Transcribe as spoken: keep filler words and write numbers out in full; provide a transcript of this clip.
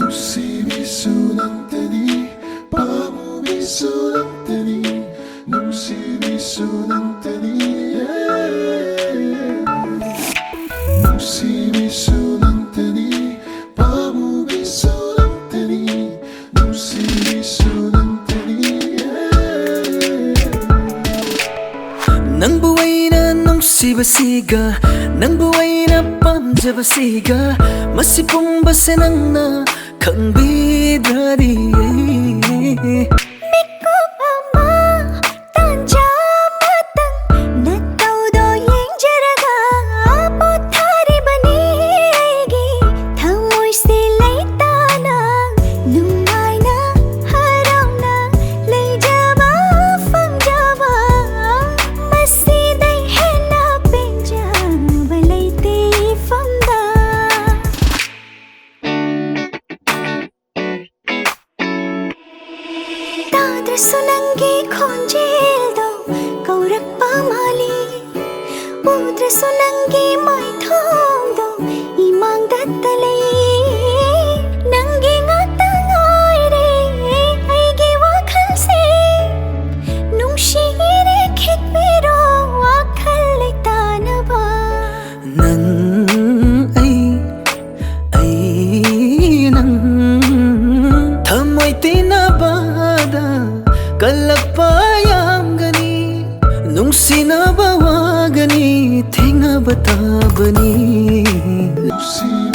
ꯅꯨꯡꯁꯤꯕꯤꯁꯨ ꯅꯪꯇꯅꯤ, ꯄꯥꯝꯃꯨꯕꯤꯁꯨ ꯅꯪꯇꯅꯤ, ꯅꯨꯡꯁꯤꯕꯤꯁꯨ ꯅꯪꯇꯅꯤ, ꯅꯨꯡꯁꯤꯕꯤꯁꯨ ꯅꯪꯇꯅꯤ, ꯄꯥꯝꯃꯨꯕꯤꯁꯨ ꯅꯪꯇꯅꯤ, ꯅꯨꯡꯁꯤꯕꯤꯁꯨ ꯅꯪꯇꯅꯤ. ꯅꯪꯕꯨ ꯑꯩꯅ ꯅꯨꯡꯁꯤꯕꯁꯤꯒ, ꯅꯪꯕꯨ ꯑꯩꯅ ꯄꯥꯝꯖꯕꯁꯤꯒ, ꯃꯁꯤ ꯄꯨꯝꯕꯁꯦ ꯅꯪꯅ ꯈꯪꯕꯤꯗ꯭ꯔꯗꯤ. ꯃꯤꯀꯨꯞ ꯑꯃ, ꯇꯥꯟꯖꯥ ꯑꯃꯇꯪ ꯅꯇꯧꯗꯣ ꯌꯦꯡꯖꯔꯒ ꯄꯣꯊꯥꯔꯤꯕꯅꯤ ꯑꯩꯒꯤ ꯊꯃꯣꯏꯁꯦ ꯂꯩꯇꯥꯅ. ꯅꯨꯡꯉꯥꯏꯅ ꯍꯔꯥꯎꯅ ꯂꯩꯖꯕ ꯐꯪꯖꯕ, ꯃꯁꯤꯗꯩ ꯍꯦꯟꯅ ꯄꯦꯟꯖꯕ ꯂꯩꯇꯦ ꯏꯐꯝꯗ. ꯇꯥꯗ꯭ꯔꯁꯨ ꯅꯪꯒꯤ ꯈꯣꯟꯖꯦꯜꯗꯣ ꯀꯧꯔꯛꯄ ꯃꯥꯜꯂꯤ, ꯎꯗ꯭ꯔꯁꯨ ꯅꯪꯒꯤ ꯃꯥꯏꯊꯣꯡꯗꯣ ꯏꯃꯥꯡꯗꯇ ꯂꯩ. ꯅꯪꯒꯤ ꯉꯥꯛꯇ ꯉꯥꯏꯔꯦ ꯑꯩꯒꯤ ꯋꯥꯈꯜꯁꯦ. ꯅꯨꯡꯁꯤꯔꯦ ꯈꯤꯠꯄꯤꯔꯣ ꯋꯥꯈꯜ ꯂꯩꯇꯥꯅꯕ. ꯅꯪ ꯑꯩ, ꯑꯩ ꯅꯪ ꯊꯃꯣꯏ ꯇꯤꯟꯅꯕꯗ ꯀꯜꯂꯛꯄ ꯌꯥꯝꯒꯅꯤ, ꯅꯨꯡꯁꯤꯅꯕ ꯋꯥꯒꯅꯤ, ꯊꯦꯡꯅꯕ ꯇꯥꯕꯅꯤ. ꯅꯨꯡꯁꯤꯕ